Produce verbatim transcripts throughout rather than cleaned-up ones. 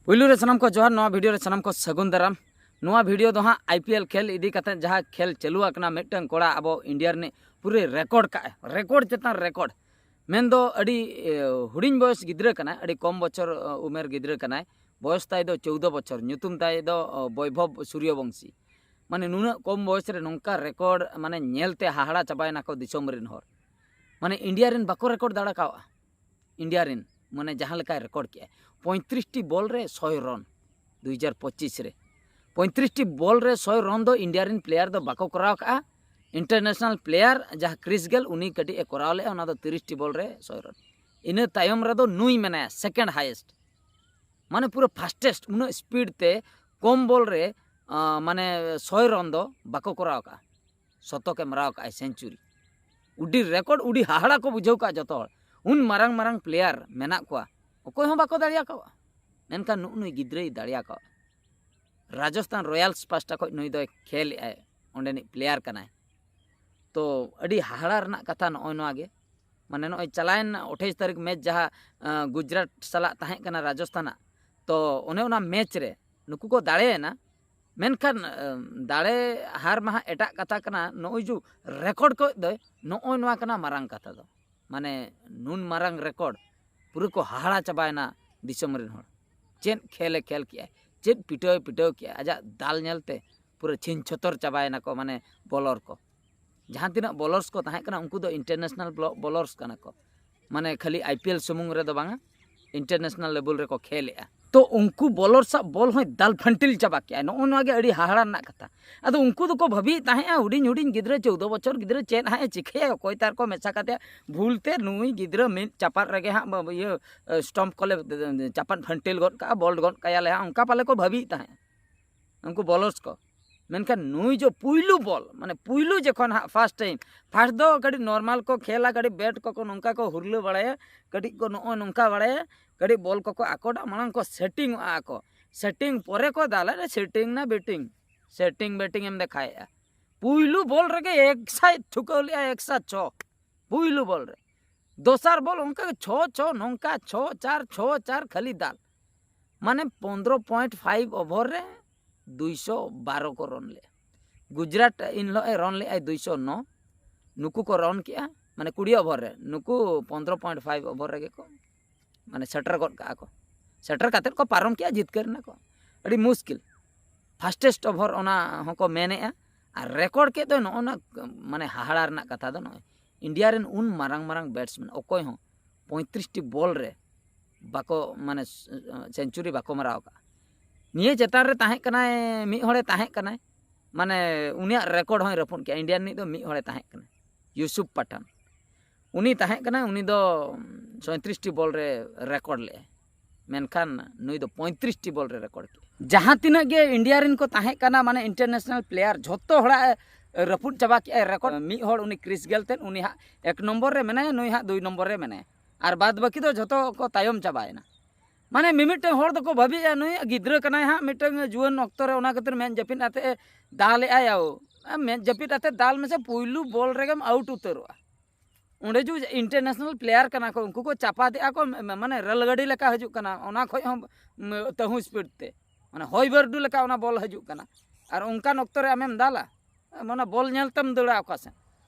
ᱯᱩᱭᱞᱩ ᱨᱮ ᱥᱟᱱᱟᱢ ᱠᱚ ᱡᱚᱦᱟᱨ, ᱱᱚᱣᱟ ᱵᱷᱤᱰᱤᱭᱳ ᱨᱮ ᱥᱟᱱᱟᱢ ᱠᱚ ᱥᱟᱹᱜᱩᱱ ᱫᱟᱨᱟᱢ᱾ ᱱᱚᱣᱟ ᱵᱷᱤᱰᱤᱭᱳ ᱫᱚ ᱦᱟᱸᱜ ᱟᱭ ᱯᱤ ᱮᱞ ᱠᱷᱮᱞ ᱤᱫᱤ ᱠᱟᱛᱮ ᱡᱟᱦᱟᱸ ᱠᱷᱮᱞ ᱪᱟᱹᱞᱩ ᱟᱠᱟᱱᱟ, ᱢᱤᱫᱴᱟᱝ ᱠᱚᱲᱟ ᱟᱵᱚ ᱤᱱᱰᱤᱭᱟ ᱨᱤᱱᱤᱡ ᱯᱩᱨᱟᱹ ᱨᱮᱠᱚᱨᱰ ᱠᱟᱜᱼᱟᱭ, ᱨᱮᱠᱚᱨᱰ ᱪᱮᱛᱟᱱ ᱨᱮᱠᱚᱨᱰ᱾ ᱢᱮᱱᱫᱚ ᱟᱹᱰᱤ ᱮ, ᱦᱩᱰᱤᱧ ᱵᱚᱭᱚᱥ ᱜᱤᱫᱽᱨᱟᱹ ᱠᱟᱱᱟᱭ, ᱟᱹᱰᱤ ᱠᱚᱢ ᱵᱚᱪᱷᱚᱨ ᱮ, ᱩᱢᱮᱨ ᱜᱤᱫᱽᱨᱟᱹ ᱠᱟᱱᱟᱭ᱾ ᱵᱚᱭᱚᱥ ᱛᱟᱭ ᱫᱚ ᱪᱳᱣᱫᱚ ᱵᱚᱪᱷᱚᱨ, ᱧᱩᱛᱩᱢ ᱛᱟᱭ ᱫᱚ ᱚ, ᱵᱚᱭᱵᱷᱚᱵ ᱥᱩᱨᱭᱚᱵᱚᱝᱥᱤ᱾ ᱢᱟᱱᱮ ᱱᱩᱱᱟᱹᱜ ᱠᱚᱢ ᱵᱚᱭᱚᱥ ᱨᱮ ᱱᱚᱝᱠᱟ ᱨᱮᱠᱚᱨᱰ, ᱢᱟᱱᱮ ᱧᱮᱞᱛᱮ ᱦᱟᱦᱟᱲᱟ ᱪᱟᱵᱟᱭᱮᱱᱟ ᱠᱚ ᱫᱤᱥᱚᱢ ᱨᱮᱱ ᱦᱚᱲ᱾ ᱢᱟᱱᱮ ᱤᱱᱰᱤᱭᱟ ᱨᱮᱱ ᱵᱟᱠᱚ ᱨᱮᱠᱚᱨᱰ ᱫᱟᱲᱮ ᱠᱟᱣᱜᱼᱟ᱾ ᱤᱱᱰᱤᱭᱟ ᱨᱮᱱ ᱢᱟᱱᱮ ᱡᱟᱦᱟᱸ ᱞᱮᱠᱟᱭ ᱨᱮᱠᱚᱨᱰ ᱠᱮᱜᱼᱟ, ᱯᱚᱸᱭᱛᱨᱤᱥ ᱴᱤ ᱵᱚᱞ ᱨᱮ ᱥᱚᱭ ᱨᱚᱱ ᱫᱩ ᱦᱟᱡᱟᱨ ᱯᱚᱸᱪᱤᱥ ᱨᱮ᱾ ᱯᱚᱸᱭᱛᱨᱤᱥ ᱴᱤ ᱵᱚᱞ ᱨᱮ ᱥᱚᱭ ᱨᱚᱱ ᱫᱚ ᱤᱱᱰᱤᱭᱟ ᱨᱮᱱ ᱯᱞᱮᱭᱟᱨ ᱫᱚ ᱵᱟᱠᱚ ᱠᱚᱨᱟᱣ ᱠᱟᱜᱼᱟ᱾ ᱤᱱᱴᱟᱨᱱᱮᱥᱱᱟᱞ ᱯᱞᱮᱭᱟᱨ ᱡᱟᱦᱟᱸ ᱠᱨᱤᱥ ᱜᱮᱞ, ᱩᱱᱤ ᱠᱟᱹᱴᱤᱡ ᱮ ᱠᱚᱨᱟᱣ ᱞᱮᱜᱼᱟ, ᱚᱱᱟ ᱫᱚ ᱛᱤᱨᱤᱥ ᱴᱤ ᱵᱚᱞ ᱨᱮ ᱥᱚᱭ ᱨᱚᱱ᱾ ᱤᱱᱟᱹ ᱛᱟᱭᱚᱢ ᱨᱮᱫᱚ ᱱᱩᱭ ᱢᱮᱱᱟᱭᱟ ᱥᱮᱠᱮᱱᱰ ᱦᱟᱭᱮᱥᱴ᱾ ᱢᱟᱱᱮ ᱯᱩᱨᱟᱹ ᱯᱷᱟᱥᱴᱮᱥᱴ, ᱩᱱᱟᱹᱜ ᱥᱯᱤᱰ ᱛᱮ ᱠᱚᱢ ᱵᱚᱞ ᱨᱮ ᱟᱸ, ᱢᱟᱱᱮ ᱥᱚᱭ ᱨᱚᱱ ᱫᱚ ᱵᱟᱠᱚ ᱠᱚᱨᱟᱣ ᱠᱟᱜᱼᱟ᱾ ᱥᱚᱛᱚᱠ ᱮ ᱢᱟᱨᱟᱣ ᱠᱟᱜᱼᱟᱭ, ᱥᱮᱧᱪᱩᱨᱤ᱾ ᱩᱰᱤ ᱨᱮᱠᱚᱨᱰ, ᱩᱰᱤ ᱦᱟᱦᱟᱲᱟ ᱠᱚ ᱵᱩᱡᱷᱟᱹᱣ ᱠᱟᱜᱼᱟ ᱡᱚᱛᱚ ᱦᱚᱲ᱾ ᱩᱱ ᱢᱟᱨᱟᱝ ᱢᱟᱨᱟᱝ ᱯᱞᱮᱭᱟᱨ ᱢᱮᱱᱟᱜ ᱠᱚᱣᱟ, ᱚᱠᱚᱭ ᱦᱚᱸ ᱵᱟᱠᱚ ᱫᱟᱲᱮᱭᱟᱠᱚᱣᱟ᱾ ᱢᱮᱱᱠᱷᱟᱱ ᱱᱩᱜᱼᱩ ᱱᱩᱭ ᱜᱤᱫᱽᱨᱟᱹᱭ ᱫᱟᱲᱮᱭᱟᱠᱚᱣᱟ᱾ ᱨᱟᱡᱚᱥᱛᱷᱟᱱ ᱨᱚᱭᱟᱞᱥ ᱯᱟᱥᱴᱟ ᱠᱷᱚᱱ ᱱᱩᱭ ᱫᱚᱭ ᱠᱷᱮᱞ ᱮᱜᱼᱟᱭ, ᱚᱸᱰᱮᱱᱤᱡ ᱯᱞᱮᱭᱟᱨ ᱠᱟᱱᱟᱭ᱾ ᱛᱚ ᱟᱹᱰᱤ ᱦᱟᱦᱟᱲᱟ ᱨᱮᱱᱟᱜ ᱠᱟᱛᱷᱟ ᱱᱚᱜᱼᱚᱭ ᱱᱚᱣᱟ ᱜᱮ᱾ ᱢᱟᱱᱮ ᱱᱚᱜᱼᱚᱭ ᱪᱟᱞᱟᱣᱮᱱ ᱟᱴᱷᱟᱥ ᱛᱟᱹᱨᱤᱠᱷ ᱢᱮᱪ ᱡᱟᱦᱟᱸ ᱟᱸ, ᱜᱩᱡᱽᱨᱟᱴ ᱥᱟᱞᱟᱜ ᱛᱟᱦᱮᱸ ᱠᱟᱱᱟ ᱨᱟᱡᱚᱥᱛᱷᱟᱱᱟᱜ, ᱛᱚ ᱚᱱᱮ ᱚᱱᱟ ᱢᱮᱪ ᱨᱮ ᱱᱩᱠᱩ ᱠᱚ ᱫᱟᱲᱮᱭᱮᱱᱟ᱾ ᱢᱮᱱᱠᱷᱟᱱ ᱟᱸ, ᱫᱟᱲᱮ ᱦᱟᱨ ᱢᱟᱦᱟ ᱮᱴᱟᱜ ᱠᱟᱛᱷᱟ ᱠᱟᱱᱟ, ᱱᱚᱜᱼᱚᱭ ᱡᱮ ᱨᱮᱠᱚᱨᱰ ᱠᱚ ᱫᱚᱭ, ᱱᱚᱜᱼᱚᱭ ᱱᱚᱣᱟ ᱠᱟᱱᱟ ᱢᱟᱨᱟᱝ ᱠᱟᱛᱷᱟ ᱫᱚ᱾ ᱢᱟᱱᱮ ᱱᱩᱱ ᱢᱟᱨᱟᱝ ᱨᱮᱠᱚᱨᱰ, ᱯᱩᱨᱟᱹ ᱠᱚ ᱦᱟᱦᱟᱲᱟ ᱪᱟᱵᱟᱭᱮᱱᱟ ᱫᱤᱥᱚᱢ ᱨᱮᱱ ᱦᱚᱲ᱾ ᱪᱮᱫ ᱠᱷᱮᱞᱮ ᱠᱷᱮᱞ ᱠᱮᱜᱼᱟ, ᱪᱮᱫ ᱯᱤᱴᱟᱹᱣ ᱯᱤᱴᱟᱹᱣ ᱠᱮᱜᱼᱟ, ᱟᱡᱟᱜ ᱫᱟᱞ ᱧᱮᱞᱛᱮ ᱯᱩᱨᱟᱹ ᱪᱷᱤᱝ ᱪᱷᱚᱛᱚᱨ ᱪᱟᱵᱟᱭᱮᱱᱟ ᱠᱚ, ᱢᱟᱱᱮ ᱵᱚᱞᱚᱨ ᱠᱚ᱾ ᱡᱟᱦᱟᱸ ᱛᱤᱱᱟᱹᱜ ᱵᱚᱞᱚᱨᱥ ᱠᱚ ᱛᱟᱦᱮᱸ ᱠᱟᱱᱟ, ᱩᱱᱠᱩ ᱫᱚ ᱤᱱᱴᱟᱨᱱᱮᱥᱱᱟᱞ ᱵᱞᱚ-, ᱵᱚᱞᱚᱨᱥ ᱠᱟᱱᱟ ᱠᱚ᱾ ᱢᱟᱱᱮ ᱠᱷᱟᱹᱞᱤ ᱟᱭ ᱯᱤ ᱮᱞ ᱥᱩᱢᱩᱝ ᱨᱮᱫᱚ ᱵᱟᱝᱟ, ᱤᱱᱴᱟᱨᱱᱮᱥᱱᱟᱞ ᱞᱮᱵᱮᱞ ᱨᱮᱠᱚ ᱠᱷᱮᱞᱮᱜᱼᱟ᱾ ᱛᱚ ᱩᱱᱠᱩ ᱵᱚᱞᱚᱨᱥᱟᱜ ᱵᱚᱞ ᱦᱚᱸᱭ ᱫᱟᱞ ᱯᱷᱟᱱᱴᱤᱞ ᱪᱟᱵᱟ ᱠᱮᱜᱼᱟ᱾ ᱱᱚᱜᱼᱚ ᱱᱚᱣᱟ ᱜᱮ ᱟᱹᱰᱤ ᱦᱟᱦᱟᱲᱟ ᱨᱮᱱᱟᱜ ᱠᱟᱛᱷᱟ᱾ ᱟᱫᱚ ᱩᱱᱠᱩ ᱫᱚᱠᱚ ᱵᱷᱟᱹᱵᱤᱭᱮᱫ ᱛᱟᱦᱮᱸᱜᱼᱟ, ᱦᱩᱰᱤᱧ ᱦᱩᱰᱤᱧ ᱜᱤᱫᱽᱨᱟᱹ ᱪᱳᱣᱫᱚ ᱵᱚᱪᱷᱚᱨ ᱜᱤᱫᱽᱨᱟᱹ ᱪᱮᱫ ᱦᱟᱸᱜ ᱮ ᱪᱤᱠᱟᱹᱭᱟ, ᱚᱠᱚᱭ ᱛᱟᱨ ᱠᱚ ᱢᱮᱥᱟ ᱠᱟᱛᱮ ᱵᱷᱩᱞ ᱛᱮ ᱱᱩᱭ ᱜᱤᱫᱽᱨᱟᱹ ᱢᱤᱫ ᱪᱟᱯᱟᱫ ᱨᱮᱜᱮ ᱦᱟᱸᱜ ᱵᱟ-, ᱤᱭᱟᱹ, ᱥᱴᱚᱢᱯ ᱠᱚᱞᱮ ᱪᱟᱯᱟᱫ ᱯᱷᱟᱱᱴᱤᱞ ᱜᱚᱫ ᱠᱟᱜᱼᱟ, ᱵᱚᱞ ᱜᱚᱫ ᱠᱟᱭᱟᱞᱮ ᱦᱟᱸᱜ, ᱚᱱᱠᱟ ᱯᱟᱞᱮ ᱠᱚ ᱵᱷᱟᱹᱵᱤᱭᱮᱫ ᱛᱟᱦᱮᱸᱜᱼᱟ ᱩᱱᱠᱩ ᱵᱚᱞᱚᱨᱥ ᱠᱚ᱾ ᱢᱮᱱᱠᱷᱟᱱ ᱱᱩᱭ ᱡᱚ ᱯᱩᱭᱞᱩ ᱵᱚᱞ, ᱢᱟᱱᱮ ᱯᱩᱭᱞᱩ ᱡᱚᱠᱷᱚᱱ ᱦᱟᱸᱜ ᱯᱷᱟᱥᱴ ᱴᱟᱭᱤᱢ, ᱯᱷᱟᱥᱴ ᱫᱚ ᱠᱟᱹᱴᱤᱡ ᱱᱚᱨᱢᱟᱞ ᱠᱚ ᱠᱷᱮᱞᱟ, ᱠᱟᱹᱴᱤᱡ ᱵᱮᱴ ᱠᱚᱠᱚ ᱱᱚᱝᱠᱟ ᱠᱚ ᱦᱩᱨᱞᱟᱹ ᱵᱟᱲᱟᱭᱟ, ᱠᱟᱹᱴᱤᱡ ᱠᱚ ᱱᱚᱜᱼᱚᱭ ᱱᱚᱝᱠᱟ ᱵᱟᱲᱟᱭᱟ, ᱠᱟᱹᱴᱤᱡ ᱵᱚᱞ ᱠᱚᱠᱚ ᱟᱠᱚᱴᱟ, ᱢᱟᱲᱟᱝ ᱠᱚ ᱥᱮᱴᱤᱝ ᱚᱜᱼᱟ ᱠᱚ᱾ ᱥᱮᱴᱤᱝ ᱯᱚᱨᱮ ᱠᱚ ᱫᱟᱞᱟ, ᱨᱮ ᱥᱮᱴᱤᱝ ᱱᱟ ᱵᱮᱴᱤᱝ, ᱥᱮᱴᱤᱝ ᱵᱮᱴᱤᱝ ᱮᱢ ᱫᱮᱠᱷᱟᱭᱮᱫᱼᱟ᱾ ᱯᱩᱭᱞᱩ ᱵᱚᱞ ᱨᱮᱜᱮ ᱮᱠᱥᱟᱭ ᱴᱷᱩᱠᱟᱹᱣ ᱞᱮᱫᱼᱟ, ᱮᱠᱥᱟ ᱪᱷᱚ᱾ ᱯᱩᱭᱞᱩ ᱵᱚᱞ ᱨᱮ᱾ ᱫᱚᱥᱟᱨ ᱵᱚᱞ ᱚᱱᱠᱟ ᱜᱮ ᱪᱷᱚ ᱪᱷᱚ, ᱱᱚᱝᱠᱟ ᱪᱷᱚ ᱪᱟᱨ, ᱪᱷᱚ ᱪᱟᱨ, ᱠᱷᱟᱹᱞᱤ ᱫᱟᱞ᱾ ᱢᱟᱱᱮ ᱯᱚᱱᱫᱽᱨᱚ ᱯᱚᱭᱮᱱᱴ ᱯᱷᱟᱭᱤᱵᱷ ᱳᱵᱷᱚᱨ ᱨᱮ ᱫᱩᱭᱥᱚ ᱵᱟᱨᱚ ᱠᱚ ᱨᱚᱱ ᱞᱮᱫᱼᱟ᱾ ᱜᱩᱡᱽᱨᱟᱴ ᱤᱱ ᱦᱤᱞᱳᱜ ᱮ ᱨᱚᱱ ᱞᱮᱫᱼᱟᱭ ᱫᱩᱭᱥᱚ ᱱᱚ, ᱱᱩᱠᱩ ᱠᱚ ᱨᱚᱱ ᱠᱮᱜᱼᱟ, ᱢᱟᱱᱮ ᱠᱩᱲᱤ ᱳᱵᱷᱚᱨ ᱨᱮ, ᱱᱩᱠᱩ ᱯᱚᱱᱫᱽᱨᱚ ᱯᱚᱭᱮᱱᱴ ᱯᱷᱟᱭᱤᱵᱷ ᱳᱵᱷᱚᱨ ᱨᱮᱜᱮ ᱠᱚ ᱢᱟᱱᱮ ᱥᱮᱴᱮᱨ ᱜᱚᱫ ᱠᱟᱜᱼᱟ ᱠᱚ᱾ ᱥᱮᱴᱮᱨ ᱠᱟᱛᱮᱫ ᱠᱚ ᱯᱟᱨᱚᱢ ᱠᱮᱜᱼᱟ, ᱡᱤᱛᱠᱟᱹᱨ ᱮᱱᱟ ᱠᱚ᱾ ᱟᱹᱰᱤ ᱢᱩᱥᱠᱤᱞ, ᱯᱷᱟᱥᱴᱮᱥᱴ ᱳᱵᱷᱚᱨ ᱚᱱᱟ ᱦᱚᱸᱠᱚ ᱢᱮᱱᱮᱜᱼᱟ᱾ ᱟᱨ ᱨᱮᱠᱚᱨᱰ ᱠᱮᱫ ᱫᱚ ᱱᱚᱜᱼᱚ ᱱᱟ ᱢᱟᱱᱮ ᱦᱟᱦᱟᱲᱟ ᱨᱮᱱᱟᱜ ᱠᱟᱛᱷᱟ ᱫᱚ ᱱᱚᱜᱼᱚᱭ ᱤᱱᱰᱤᱭᱟ ᱨᱮᱱ ᱩᱱ ᱢᱟᱨᱟᱝ ᱢᱟᱨᱟᱝ ᱵᱮᱴᱥᱢᱮᱱ ᱚᱠᱚᱭ ᱦᱚᱸ ᱯᱚᱸᱭᱛᱨᱤᱥ ᱴᱤ ᱵᱚᱞ ᱨᱮ ᱵᱟᱠᱚ ᱢᱟᱱᱮ ᱥᱮᱧᱪᱩᱨᱤ ᱵᱟᱠᱚ ᱢᱟᱨᱟᱣ ᱠᱟᱜᱼᱟ᱾ ᱱᱤᱭᱟᱹ ᱪᱮᱛᱟᱱ ᱨᱮ ᱛᱟᱦᱮᱸ ᱠᱟᱱᱟᱭ, ᱢᱤᱫ ᱦᱚᱲᱮ ᱛᱟᱦᱮᱸ ᱠᱟᱱᱟᱭ, ᱢᱟᱱᱮ ᱩᱱᱤᱭᱟᱜ ᱨᱮᱠᱚᱨᱰ ᱦᱚᱸᱭ ᱨᱟᱹᱯᱩᱫ ᱠᱮᱜᱼᱟ᱾ ᱤᱱᱰᱤᱭᱟ ᱨᱤᱱᱤᱡ ᱫᱚ ᱢᱤᱫ ᱦᱚᱲᱮ ᱛᱟᱦᱮᱸ ᱠᱟᱱᱟ, ᱭᱩᱥᱩᱯ ᱯᱟᱴᱷᱟᱱ᱾ ᱩᱱᱤ ᱛᱟᱦᱮᱸ ᱠᱟᱱᱟᱭ, ᱩᱱᱤ ᱫᱚ ᱥᱚᱭᱛᱨᱤᱥ ᱴᱤ ᱵᱚᱞ ᱨᱮ ᱨᱮᱠᱚᱨᱰ ᱞᱮᱜᱼᱟᱭ, ᱢᱮᱱᱠᱷᱟᱱ ᱱᱩᱭ ᱫᱚ ᱯᱚᱸᱭᱛᱨᱤᱥ ᱴᱤ ᱵᱚᱞ ᱨᱮ ᱨᱮᱠᱚᱨᱰ ᱠᱮᱜᱼᱟ᱾ ᱡᱟᱦᱟᱸ ᱛᱤᱱᱟᱹᱜ ᱜᱮ ᱤᱱᱰᱤᱭᱟ ᱨᱮᱱ ᱠᱚ ᱛᱟᱦᱮᱸ ᱠᱟᱱᱟ, ᱢᱟᱱᱮ ᱤᱱᱴᱟᱨᱱᱮᱥᱱᱟᱞ ᱯᱞᱮᱭᱟᱨ, ᱡᱷᱚᱛᱚ ᱦᱚᱲᱟᱜ ᱮ ᱨᱟᱹᱯᱩᱫ ᱪᱟᱵᱟ ᱠᱮᱜᱼᱟᱭ ᱨᱮᱠᱚᱨᱰ᱾ ᱢᱤᱫ ᱦᱚᱲ ᱩᱱᱤ ᱠᱨᱤᱥ ᱜᱮᱞ ᱛᱮᱫ, ᱩᱱᱤ ᱦᱟᱸᱜ ᱮᱠ ᱱᱚᱢᱵᱚᱨ ᱨᱮ ᱢᱮᱱᱟᱭᱟ, ᱱᱩᱭ ᱦᱟᱸᱜ ᱫᱩᱭ ᱱᱚᱢᱵᱚᱨ ᱨᱮ ᱢᱮᱱᱟᱭᱟ, ᱟᱨ ᱵᱟᱫ ᱵᱟᱹᱠᱤ ᱫᱚ ᱡᱷᱚᱛᱚ ᱠᱚ ᱛᱟᱭᱚᱢ ᱪᱟᱵᱟᱭᱮᱱᱟ᱾ ᱢᱟᱱᱮ ᱢᱤᱢᱤᱫᱴᱟᱝ ᱦᱚᱲ ᱫᱚᱠᱚ ᱵᱷᱟᱹᱵᱤᱭᱮᱜᱼᱟ, ᱱᱩᱭ ᱜᱤᱫᱽᱨᱟᱹ ᱠᱟᱱᱟᱭ ᱦᱟᱸᱜ, ᱢᱤᱫᱴᱟᱝ ᱡᱩᱣᱟᱹᱱ ᱚᱠᱛᱚ ᱨᱮ ᱚᱱᱟ ᱠᱷᱟᱹᱛᱤᱨ ᱢᱮᱫ ᱡᱟᱹᱯᱤᱫ ᱟᱛᱮ ᱮ ᱫᱟᱞᱮᱜᱼᱟᱭ᱾ ᱟᱣ, ᱢᱮᱫ ᱡᱟᱹᱯᱤᱫ ᱟᱛᱮ ᱫᱟᱞ ᱢᱮᱥᱮ, ᱯᱩᱭᱞᱩ ᱵᱚᱞ ᱨᱮᱜᱮᱢ ᱟᱣᱩᱴ ᱩᱛᱟᱹᱨᱚᱜᱼᱟ᱾ ᱚᱸᱰᱮ ᱡᱩ ᱤᱱᱴᱟᱨᱱᱮᱥᱱᱟᱞ ᱯᱞᱮᱭᱟᱨ ᱠᱟᱱᱟ ᱠᱚ, ᱩᱱᱠᱩ ᱠᱚ ᱪᱟᱯᱟᱫᱮᱜᱼᱟ ᱠᱚ, ᱢ-, ᱢᱟᱱᱮ ᱨᱮᱞ ᱜᱟᱹᱰᱤ ᱞᱮᱠᱟ ᱦᱤᱡᱩᱜ ᱠᱟᱱᱟ, ᱚᱱᱟ ᱠᱷᱚᱡ ᱦᱚᱸ, ᱢ-, ᱛᱟᱹᱦᱩ ᱥᱯᱤᱰ ᱛᱮ, ᱢᱟᱱᱮ ᱦᱚᱭ ᱵᱟᱹᱨᱰᱩ ᱞᱮᱠᱟ ᱚᱱᱟ ᱵᱚᱞ ᱦᱤᱡᱩᱜ ᱠᱟᱱᱟ᱾ ᱟᱨ ᱚᱱᱠᱟᱱ ᱚᱠᱛᱚ ᱨᱮ ᱟᱢᱮᱢ ᱫᱟᱞᱟ, ᱚᱱᱟ ᱵᱚᱞ ᱧᱮᱞ ᱛᱮᱢ ᱫᱟᱹᱲᱟ ᱚᱠᱟ ᱥᱮᱫ?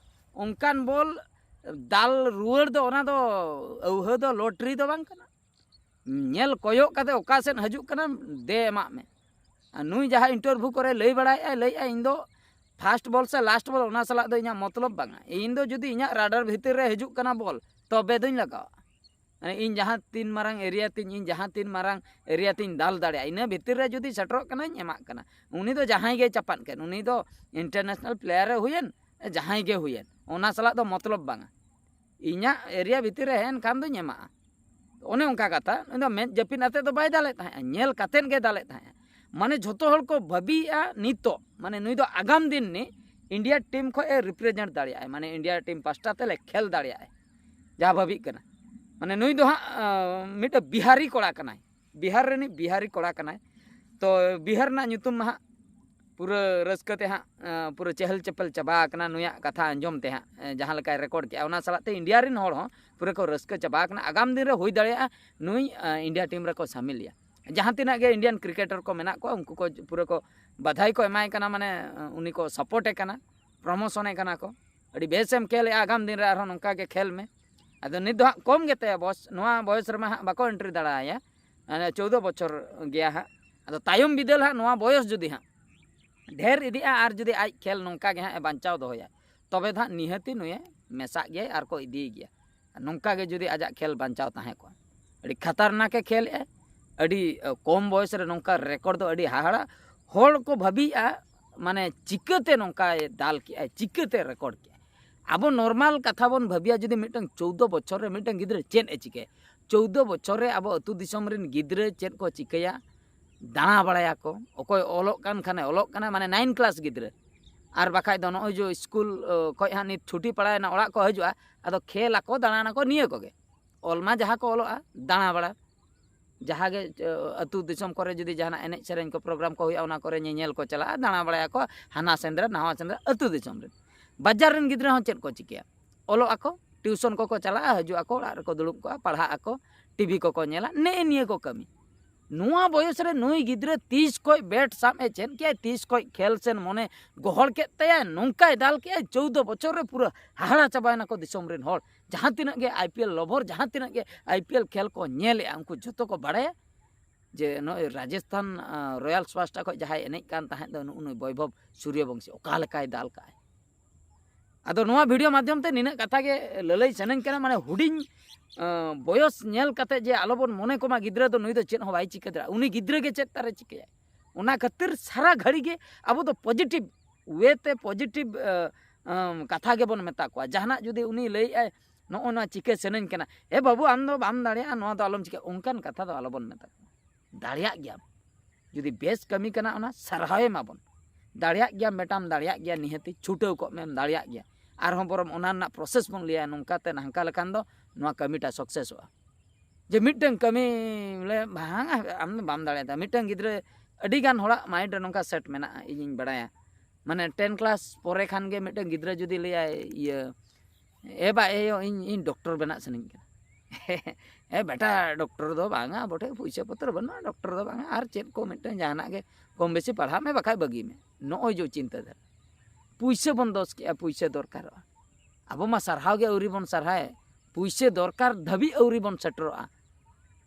ᱚᱱᱠᱟᱱ ᱵᱚᱞ ᱫᱟᱞ ᱨᱩᱣᱟᱹᱲ ᱫᱚ, ᱚᱱᱟ ᱫᱚ ᱟᱹᱣᱦᱟᱹ ᱫᱚ ᱞᱚᱴᱨᱤ ᱫᱚ ᱵᱟᱝ ᱠᱟᱱᱟ᱾ ᱧᱮᱞ ᱠᱚᱭᱚᱜ ᱠᱟᱛᱮ ᱚᱠᱟ ᱥᱮᱫ ᱦᱤᱡᱩᱜ ᱠᱟᱱᱟ, ᱫᱮ ᱮᱢᱟᱜ ᱢᱮ᱾ ᱟᱨ ᱱᱩᱭ ᱡᱟᱦᱟᱸ ᱤᱱᱴᱟᱨᱵᱷᱤᱭᱩ ᱠᱚᱨᱮ ᱞᱟᱹᱭ ᱵᱟᱲᱟᱭᱮᱫᱼᱟᱭ, ᱞᱟᱹᱭᱮᱫᱼᱟᱭ, "ᱤᱧ ᱫᱚ ᱯᱷᱟᱥᱴ ᱵᱚᱞ ᱥᱮ ᱞᱟᱥᱴ ᱵᱚᱞ, ᱚᱱᱟ ᱥᱟᱞᱟᱜ ᱫᱚ ᱤᱧᱟᱹᱜ ᱢᱚᱛᱞᱚᱵ ᱵᱟᱝᱟ᱾ ᱤᱧ ᱫᱚ ᱡᱩᱫᱤ ᱤᱧᱟᱹᱜ ᱨᱟᱰᱟᱨ ᱵᱷᱤᱛᱤᱨ ᱨᱮ ᱦᱤᱡᱩᱜ ᱠᱟᱱᱟ ᱵᱚᱞ, ᱛᱚᱵᱮ ᱫᱚᱧ ᱞᱟᱜᱟᱣᱟ᱾ ᱢᱟᱱᱮ ᱤᱧ ᱡᱟᱦᱟᱸ ᱛᱤᱱ ᱢᱟᱨᱟᱝ ᱮᱨᱤᱭᱟ ᱛᱤᱧ, ᱤᱧ ᱡᱟᱦᱟᱸ ᱛᱤᱱ ᱢᱟᱨᱟᱝ ᱮᱨᱤᱭᱟ ᱛᱤᱧ ᱫᱟᱞ ᱫᱟᱲᱮᱭᱟᱜᱼᱟ, ᱤᱱᱟᱹ ᱵᱷᱤᱛᱤᱨ ᱨᱮ ᱡᱩᱫᱤ ᱥᱮᱴᱮᱨᱚᱜ ᱠᱟᱱᱟᱧ, ᱮᱢᱟᱜ ᱠᱟᱱᱟ᱾" ᱩᱱᱤ ᱫᱚ ᱡᱟᱦᱟᱸᱭ ᱜᱮᱭ ᱪᱟᱯᱟᱫ ᱠᱮᱫ, ᱩᱱᱤ ᱫᱚ ᱤᱱᱴᱟᱨᱱᱮᱥᱱᱟᱞ ᱯᱞᱮᱭᱟᱨ ᱮ ᱦᱩᱭᱮᱱ, ᱡᱟᱦᱟᱸᱭ ᱜᱮ ᱦᱩᱭᱮᱱ, ᱚᱱᱟ ᱥᱟᱞᱟᱜ ᱫᱚ ᱢᱚᱛᱞᱚᱵ ᱵᱟᱝᱟ᱾ ᱤᱧᱟᱹᱜ ᱮᱨᱤᱭᱟ ᱵᱷᱤᱛᱤᱨ ᱨᱮ ᱦᱮᱡ ᱮᱱ ᱠᱷᱟᱱ ᱫᱚᱧ ᱮᱢᱟᱜᱼᱟ᱾ ᱚᱱᱮ ᱚᱱᱠᱟ ᱠᱟᱛᱷᱟ᱾ ᱩᱱᱤ ᱫᱚ ᱢᱮᱫ ᱡᱟᱹᱯᱤᱫ ᱟᱛᱮᱫ ᱫᱚ ᱵᱟᱭ ᱫᱟᱞᱮᱫ ᱛᱟᱦᱮᱸᱜᱼᱟ, ᱧᱮᱞ ᱠᱟᱛᱮᱫ ᱜᱮ ᱫᱟᱞᱮᱫ ᱛᱟᱦᱮᱸᱜᱼᱟ᱾ ᱢᱟᱱᱮ ᱡᱷᱚᱛᱚ ᱦᱚᱲ ᱠᱚ ᱵᱷᱟᱹᱵᱤᱭᱮᱫᱼᱟ ᱱᱤᱛᱚᱜ, ᱢᱟᱱᱮ ᱱᱩᱭ ᱫᱚ ᱟᱜᱟᱢ ᱫᱤᱱ ᱨᱤᱱᱤᱡ ᱤᱱᱰᱤᱭᱟ ᱴᱤᱢ ᱠᱷᱚᱱ ᱮ ᱨᱤᱯᱨᱮᱡᱮᱱᱴ ᱫᱟᱲᱮᱭᱟᱜᱼᱟᱭ, ᱢᱟᱱᱮ ᱤᱱᱰᱤᱭᱟ ᱴᱤᱢ ᱯᱟᱥᱴᱟ ᱛᱮ ᱠᱷᱮᱞ ᱫᱟᱲᱮᱭᱟᱜᱼᱟᱭ, ᱡᱟᱦᱟᱸ ᱵᱷᱟᱹᱵᱤᱜ ᱠᱟᱱᱟ᱾ ᱢᱟᱱᱮ ᱱᱩᱭ ᱫᱚ ᱦᱟᱸᱜ, ᱟᱸ, ᱢᱤᱫᱴᱮᱱ ᱵᱤᱦᱟᱨᱤ ᱠᱚᱲᱟ ᱠᱟᱱᱟᱭ, ᱵᱤᱦᱟᱨ ᱨᱤᱱᱤᱡ ᱵᱤᱦᱟᱨᱤ ᱠᱚᱲᱟ ᱠᱟᱱᱟᱭ᱾ ᱛᱚ ᱵᱤᱦᱟᱨ ᱨᱮᱱᱟᱜ ᱧᱩᱛᱩᱢ ᱢᱟ ᱦᱟᱸᱜ ᱯᱩᱨᱟᱹ ᱨᱟᱹᱥᱠᱟᱹ ᱛᱮ ᱦᱟᱸᱜ, ᱮᱸ, ᱯᱩᱨᱟᱹ ᱪᱮᱦᱮᱞ ᱪᱮᱯᱮᱞ ᱪᱟᱵᱟ ᱟᱠᱟᱱᱟ ᱱᱩᱭᱟᱜ ᱠᱟᱛᱷᱟ ᱟᱸᱡᱚᱢ ᱛᱮ ᱦᱟᱸᱜ, ᱮᱸ, ᱡᱟᱦᱟᱸ ᱞᱮᱠᱟᱭ ᱨᱮᱠᱚᱨᱰ ᱠᱮᱜᱼᱟ, ᱚᱱᱟ ᱥᱟᱞᱟᱜ ᱛᱮ ᱤᱱᱰᱤᱭᱟ ᱨᱮᱱ ᱦᱚᱲ ᱦᱚᱸ ᱯᱩᱨᱟᱹ ᱠᱚ ᱨᱟᱹᱥᱠᱟᱹ ᱪᱟᱵᱟ ᱟᱠᱟᱱᱟ᱾ ᱟᱜᱟᱢ ᱫᱤᱱ ᱨᱮ ᱦᱩᱭ ᱫᱟᱲᱮᱭᱟᱜᱼᱟ ᱱᱩᱭ, ᱮᱸ, ᱤᱱᱰᱤᱭᱟ ᱴᱤᱢ ᱨᱮᱠᱚ ᱥᱟᱢᱤᱞᱮᱭᱟ᱾ ᱡᱟᱦᱟᱸ ᱛᱤᱱᱟᱹᱜ ᱜᱮ Indian cricketer ᱠᱚ ᱢᱮᱱᱟᱜ ᱠᱚᱣᱟ, ᱩᱱᱠᱩ ᱠᱚ ᱯᱩᱨᱟᱹ ᱠᱚ ᱵᱟᱫᱷᱟᱭ ᱠᱚ ᱮᱢᱟᱭ ᱠᱟᱱᱟ, ᱢᱟᱱᱮ ᱩᱱᱤ ᱠᱚ support ᱮ ᱠᱟᱱᱟ, promotion ᱮ ᱠᱟᱱᱟ ᱠᱚ᱾ ᱟᱹᱰᱤ ᱵᱮᱥᱮᱢ ᱠᱷᱮᱞᱮᱜᱼᱟ, ᱟᱜᱟᱢ ᱫᱤᱱ ᱨᱮ ᱟᱨᱦᱚᱸ ᱱᱚᱝᱠᱟ ᱜᱮ ᱠᱷᱮᱞ ᱢᱮ᱾ ᱟᱫᱚ ᱱᱤᱛ ᱫᱚ ᱦᱟᱸᱜ ᱠᱚᱢ ᱜᱮᱛᱟᱭᱟ ᱵᱚᱭᱚᱥ, ᱱᱚᱣᱟ ᱵᱚᱭᱚᱥ ᱨᱮᱢᱟ ᱦᱟᱸᱜ ᱵᱟᱠᱚ entry ᱫᱟᱲᱮᱭᱟᱭᱟ, ᱢᱟᱱᱮ ᱪᱳᱫᱽᱫᱳ ᱵᱚᱪᱷᱚᱨ ᱜᱮᱭᱟ ᱦᱟᱸᱜ᱾ ᱟᱫᱚ ᱛᱟᱭᱚᱢ ᱵᱤᱫᱟᱹᱞ ᱦᱟᱸᱜ ᱱᱚᱣᱟ ᱵᱚᱭᱚᱥ ᱡᱩᱫᱤ ᱦᱟᱸᱜ ᱰᱷᱮᱨ ᱤᱫᱤᱜᱼᱟ ᱟᱨ ᱡᱩᱫᱤ ᱟᱡ ᱠᱷᱮᱞ ᱱᱚᱝᱠᱟ ᱜᱮ ᱦᱟᱸᱜ ᱮ ᱵᱟᱧᱪᱟᱣ ᱫᱚᱦᱚᱭᱟ, ᱛᱚᱵᱮ ᱫᱚ ᱦᱟᱸᱜ ᱱᱤᱦᱟᱹᱛᱤ ᱱᱩᱭᱮ ᱢᱮᱥᱟᱜ ᱜᱮᱭᱟᱭ ᱟᱨ ᱠᱚ ᱤᱫᱤᱭᱮ ᱜᱮᱭᱟ᱾ ᱱᱚᱝᱠᱟ ᱜᱮ ᱡᱩᱫᱤ ᱟᱡᱟᱜ ᱠᱷᱮᱞ ᱵᱟᱧᱪᱟᱣ ᱛᱟᱦᱮᱸ ᱠᱚᱜᱼᱟ, ᱟᱹᱰᱤ ᱠᱷᱟᱛᱟᱨᱱᱟᱠ ᱮ ᱠᱷᱮᱞᱮᱜᱼᱟᱭ, ᱟᱹᱰᱤ ᱠᱚᱢ ᱵᱚᱭᱚᱥ ᱨᱮ ᱱᱚᱝᱠᱟ record ᱫᱚ ᱟᱹᱰᱤ ᱦᱟᱦᱟᱲᱟ᱾ ᱦᱚᱲ ᱠᱚ ᱵᱷᱟᱹᱵᱤᱭᱮᱜᱼᱟ, ᱢᱟᱱᱮ ᱪᱤᱠᱟᱹᱛᱮ ᱱᱚᱝᱠᱟᱭ ᱫᱟᱞ ᱠᱮᱜᱼᱟᱭ, ᱪᱤᱠᱟᱹᱛᱮ record ᱠᱮᱜᱼᱟᱭ᱾ ᱟᱵᱚ normal ᱠᱟᱛᱷᱟ ᱵᱚᱱ ᱵᱷᱟᱹᱵᱤᱭᱟ, ᱡᱩᱫᱤ ᱢᱤᱫᱴᱟᱝ ᱪᱳᱫᱽᱫᱳ ᱵᱚᱪᱷᱚᱨ ᱨᱮ ᱢᱤᱫᱴᱟᱝ ᱜᱤᱫᱽᱨᱟᱹ ᱪᱮᱫ ᱮ ᱪᱤᱠᱟᱹᱭᱟ, ᱪᱳᱫᱽᱫᱳ ᱵᱚᱪᱷᱚᱨ ᱨᱮ ᱟᱵᱚ ᱟᱹᱛᱩ ᱫᱤᱥᱚᱢ ᱨᱮᱱ ᱜᱤᱫᱽᱨᱟᱹ ᱪᱮᱫ ᱠᱚ ᱪᱤᱠᱟᱹᱭᱟ, ᱫᱟᱬᱟ ᱵᱟᱲᱟᱭᱟᱠᱚ, ᱚᱠᱚᱭ ᱚᱞᱚᱜ ᱠᱟᱱ ᱠᱷᱟᱱᱮ ᱚᱞᱚᱜ ᱠᱟᱱᱟ, ᱢᱟᱱᱮ nine class ᱜᱤᱫᱽᱨᱟᱹ, ᱟᱨ ᱵᱟᱠᱷᱟᱡ ᱫᱚ ᱱᱚᱜᱼᱚᱭ ᱡᱮ ᱥᱠᱩᱞ ᱠᱷᱚᱡ ᱦᱟᱸᱜ ᱱᱤᱛ ᱪᱷᱩᱴᱤ ᱯᱟᱲᱟᱣᱮᱱᱟ, ᱚᱲᱟᱜ ᱠᱚ ᱦᱤᱡᱩᱜᱼᱟ, ᱟᱫᱚ ᱠᱷᱮᱞ ᱟᱠᱚ, ᱫᱟᱬᱟᱱᱟᱠᱚ, ᱱᱤᱭᱟᱹ ᱠᱚᱜᱮ᱾ ᱚᱞ ᱢᱟ ᱡᱟᱦᱟᱸ ᱠᱚ ᱚᱞᱚᱜᱼᱟ, ᱫᱟᱬᱟ ᱵᱟᱲᱟ, ᱡᱟᱦᱟᱸ ᱜᱮ ᱟᱹᱛᱩ ᱫᱤᱥᱚᱢ ᱠᱚᱨᱮ ᱡᱩᱫᱤ ᱡᱟᱦᱟᱱᱟᱜ ᱮᱱᱮᱡ ᱥᱮᱨᱮᱧ ᱠᱚ program ᱠᱚ ᱦᱩᱭᱩᱜᱼᱟ, ᱚᱱᱟ ᱠᱚᱨᱮ ᱧᱮᱧᱮᱞ ᱠᱚ ᱪᱟᱞᱟᱜᱼᱟ, ᱫᱟᱬᱟ ᱵᱟᱲᱟᱭᱟᱠᱚ, ᱦᱟᱱᱟ ᱥᱮᱸᱫᱽᱨᱟ ᱱᱟᱣᱟ ᱥᱮᱸᱫᱽᱨᱟ᱾ ᱟᱹᱛᱩ ᱫᱤᱥᱚᱢ ᱨᱮᱱ, ᱵᱟᱡᱟᱨ ᱨᱮᱱ ᱜᱤᱫᱽᱨᱟᱹ ᱦᱚᱸ ᱪᱮᱫ ᱠᱚ ᱪᱤᱠᱟᱹᱭᱟ? ᱚᱞᱚᱜ ᱟᱠᱚ, tuition ᱠᱚᱠᱚ ᱪᱟᱞᱟᱜᱼᱟ, ᱦᱤᱡᱩᱜ ᱟᱠᱚ, ᱚᱲᱟᱜ ᱨᱮᱠᱚ ᱫᱩᱲᱩᱵ ᱠᱚᱜᱼᱟ, ᱯᱟᱲᱦᱟᱜ ᱟᱠᱚ, TV ᱠᱚᱠᱚ ᱧᱮᱞᱟ, ᱱᱮᱜᱼᱮ ᱱᱤᱭᱟᱹ ᱠᱚ ᱠᱟᱹᱢᱤ᱾ ᱱᱚᱣᱟ ᱵᱚᱭᱚᱥ ᱨᱮ ᱱᱩᱭ ᱜᱤᱫᱽᱨᱟᱹ ᱛᱤᱥ ᱠᱷᱚᱡ bat ᱥᱟᱵ ᱮ ᱪᱮᱫ ᱠᱮᱜᱼᱟᱭ, ᱛᱤᱥ ᱠᱷᱚᱡ ᱠᱷᱮᱞ ᱥᱮᱱ ᱢᱚᱱᱮ ᱜᱚᱦᱚᱲ ᱠᱮᱫ ᱛᱟᱭᱟ, ᱱᱚᱝᱠᱟᱭ ᱫᱟᱞ ᱠᱮᱜᱼᱟᱭ, ᱪᱳᱫᱽᱫᱳ ᱵᱚᱪᱷᱚᱨ ᱨᱮ ᱯᱩᱨᱟᱹ ᱦᱟᱦᱟᱲᱟ ᱪᱟᱵᱟᱭᱮᱱᱟ ᱠᱚ ᱫᱤᱥᱚᱢ ᱨᱮᱱ ᱦᱚᱲ᱾ ᱡᱟᱦᱟᱸ ᱛᱤᱱᱟᱹᱜ ᱜᱮ IPL lover, ᱡᱟᱦᱟᱸ ᱛᱤᱱᱟᱹᱜ ᱜᱮ IPL ᱠᱷᱮᱞ ᱠᱚ ᱧᱮᱞᱮᱜᱼᱟ, ᱩᱱᱠᱩ ᱡᱷᱚᱛᱚ ᱠᱚ ᱵᱟᱲᱟᱭᱟ ᱡᱮ ᱱᱚᱜᱼᱚᱭ ᱨᱟᱡᱚᱥᱛᱷᱟᱱ Royals ᱯᱟᱦᱴᱟ ᱠᱷᱚᱡ ᱡᱟᱦᱟᱸᱭ ᱮᱱᱮᱡ ᱠᱟᱱ ᱛᱟᱦᱮᱸᱫ ᱫᱚ, ᱱᱩᱜᱼᱩ ᱱᱩᱭ ᱵᱚᱭᱵᱷᱚᱵ ᱥᱩᱨᱭᱚᱵᱚᱝᱥᱤ ᱚᱠᱟ ᱞᱮᱠᱟᱭ ᱫᱟᱞ ᱠᱟᱜᱼᱟᱭ᱾ ᱟᱫᱚ ᱱᱚᱣᱟ video ᱢᱟᱫᱽᱫᱷᱚᱢ ᱛᱮ ᱱᱤᱱᱟᱹᱜ ᱠᱟᱛᱷᱟ ᱜᱮ ᱞᱟᱹᱞᱟᱹᱭ ᱥᱟᱱᱟᱧ ᱠᱟᱱᱟ, ᱢᱟᱱᱮ ᱦᱩᱰᱤᱧ ᱵᱚᱭᱚᱥ ᱧᱮᱞ ᱠᱟᱛᱮ ᱡᱮ ᱟᱞᱚᱵᱚᱱ ᱢᱚᱱᱮ ᱠᱚᱢᱟ ᱜᱤᱫᱽᱨᱟᱹ ᱫᱚ ᱱᱩᱭ ᱫᱚ ᱪᱮᱫ ᱦᱚᱸ ᱵᱟᱭ ᱪᱤᱠᱟᱹ ᱫᱟᱲᱮᱭᱟᱜᱼᱟ, ᱩᱱᱤ ᱜᱤᱫᱽᱨᱟᱹ ᱜᱮ ᱪᱮᱫ ᱛᱟᱨᱮ ᱪᱤᱠᱟᱹᱭᱟ᱾ ᱚᱱᱟ ᱠᱷᱟᱹᱛᱤᱨ ᱥᱟᱨᱟ ᱜᱷᱟᱹᱲᱤ ᱜᱮ ᱟᱵᱚ ᱫᱚ positive way ᱛᱮ positive ᱠᱟᱛᱷᱟ ᱜᱮᱵᱚᱱ ᱢᱮᱛᱟ ᱠᱚᱣᱟ᱾ ᱡᱟᱦᱟᱱᱟᱜ ᱡᱩᱫᱤ ᱩᱱᱤ ᱞᱟᱹᱭᱮᱜᱼᱟᱭ, "ᱱᱚᱜᱼᱚ ᱱᱚᱣᱟ ᱪᱤᱠᱟᱹ ᱥᱟᱱᱟᱧ ᱠᱟᱱᱟ", "ᱮ ᱵᱟᱹᱵᱩ, ᱟᱢ ᱫᱚ ᱵᱟᱢ ᱫᱟᱲᱮᱭᱟᱜᱼᱟ, ᱱᱚᱣᱟ ᱫᱚ ᱟᱞᱚᱢ ᱪᱤᱠᱟᱹ", ᱚᱱᱠᱟᱱ ᱠᱟᱛᱷᱟ ᱫᱚ ᱟᱞᱚᱵᱚᱱ ᱢᱮᱛᱟ ᱠᱚᱣᱟ᱾ ᱫᱟᱲᱮᱭᱟᱜ ᱜᱮᱭᱟᱢ, ᱡᱩᱫᱤ ᱵᱮᱥ ᱠᱟᱹᱢᱤ ᱠᱟᱱᱟ, ᱚᱱᱟ ᱥᱟᱨᱦᱟᱣ ᱮᱢᱟᱵᱚᱱ᱾ ᱫᱟᱲᱮᱭᱟᱜ ᱜᱮᱭᱟᱢ ᱵᱮᱴᱟᱢ, ᱫᱟᱲᱮᱭᱟᱜ ᱜᱮᱭᱟ, ᱱᱤᱦᱟᱹᱛᱤ ᱪᱷᱩᱴᱟᱹᱣ ᱠᱚᱜ ᱢᱮᱢ, ᱫᱟᱲᱮᱭᱟᱜ ᱜᱮᱭᱟ᱾ ᱟᱨᱦᱚᱸ ᱵᱚᱨᱚᱢ ᱚᱱᱟ ᱨᱮᱱᱟᱜ process ᱵᱚᱱ ᱞᱟᱹᱭᱟ, ᱱᱚᱝᱠᱟᱛᱮ ᱱᱚᱝᱠᱟ ᱞᱮᱠᱷᱟᱱ ᱫᱚ ᱱᱚᱣᱟ ᱠᱟᱹᱢᱤᱴᱟ successᱚᱜᱼᱟ᱾ ᱡᱮ ᱢᱤᱫᱴᱟᱝ ᱠᱟᱹᱢᱤ ᱵᱚᱞᱮ ᱵᱟᱝ, ᱟᱢ ᱫᱚ ᱵᱟᱢ ᱫᱟᱲᱮᱭᱟᱜᱼᱟ᱾ ᱢᱤᱫᱴᱟᱝ ᱜᱤᱫᱽᱨᱟᱹ, ᱟᱹᱰᱤ ᱜᱟᱱ ᱦᱚᱲᱟᱜ mind ᱨᱮ ᱱᱚᱝᱠᱟ set ᱢᱮᱱᱟᱜᱼᱟ, ᱤᱧᱤᱧ ᱵᱟᱲᱟᱭᱟ, ᱢᱟᱱᱮ ten class ᱯᱚᱨᱮ ᱠᱷᱟᱱ ᱜᱮ ᱢᱤᱫᱴᱟᱝ ᱜᱤᱫᱽᱨᱟᱹ ᱡᱩᱫᱤ ᱞᱟᱹᱭᱟᱭ, ᱤᱭᱟᱹ, "ᱮ ᱵᱟ, ᱮ ᱭᱳ, ᱤᱧ, ᱤᱧ doctor ᱵᱮᱱᱟᱜ ᱥᱟᱱᱟᱧ ᱠᱟᱱᱟ", ᱦᱮᱸ ᱵᱮᱴᱟ, ᱰᱚᱠᱴᱚᱨ ᱫᱚ ᱵᱟᱝᱟ, ᱟᱵᱚ ᱴᱷᱮᱱ ᱯᱩᱭᱥᱟᱹ ᱯᱚᱛᱨᱚ ᱵᱟᱹᱱᱩᱜᱼᱟ, ᱰᱚᱠᱴᱚᱨ ᱫᱚ ᱵᱟᱝᱟ, ᱟᱨ ᱪᱮᱫ ᱠᱚ ᱢᱤᱫᱴᱟᱝ ᱡᱟᱦᱟᱱᱟᱜ ᱜᱮ ᱠᱚᱢ ᱵᱮᱥᱤ ᱯᱟᱲᱦᱟᱜ ᱢᱮ, ᱵᱟᱠᱷᱟᱡ ᱵᱟᱹᱜᱤ ᱢᱮ᱾ ᱱᱚᱜᱼᱚᱭ ᱡᱮ ᱪᱤᱱᱛᱟᱹ ᱫᱷᱟᱨᱟ, ᱯᱩᱭᱥᱟᱹ ᱵᱚᱱ ᱫᱚᱥ ᱠᱮᱜᱼᱟ, ᱯᱩᱭᱥᱟᱹ ᱫᱚᱨᱠᱟᱨᱚᱜᱼᱟ᱾ ᱟᱵᱚ ᱢᱟ ᱥᱟᱨᱦᱟᱣ ᱜᱮ ᱟᱹᱣᱨᱤ ᱵᱚᱱ ᱥᱟᱨᱦᱟᱭ, ᱯᱩᱭᱥᱟᱹ ᱫᱚᱨᱠᱟᱨ ᱫᱷᱟᱹᱵᱤᱡ ᱟᱹᱣᱨᱤ ᱵᱚᱱ ᱥᱮᱴᱮᱨᱚᱜᱼᱟ᱾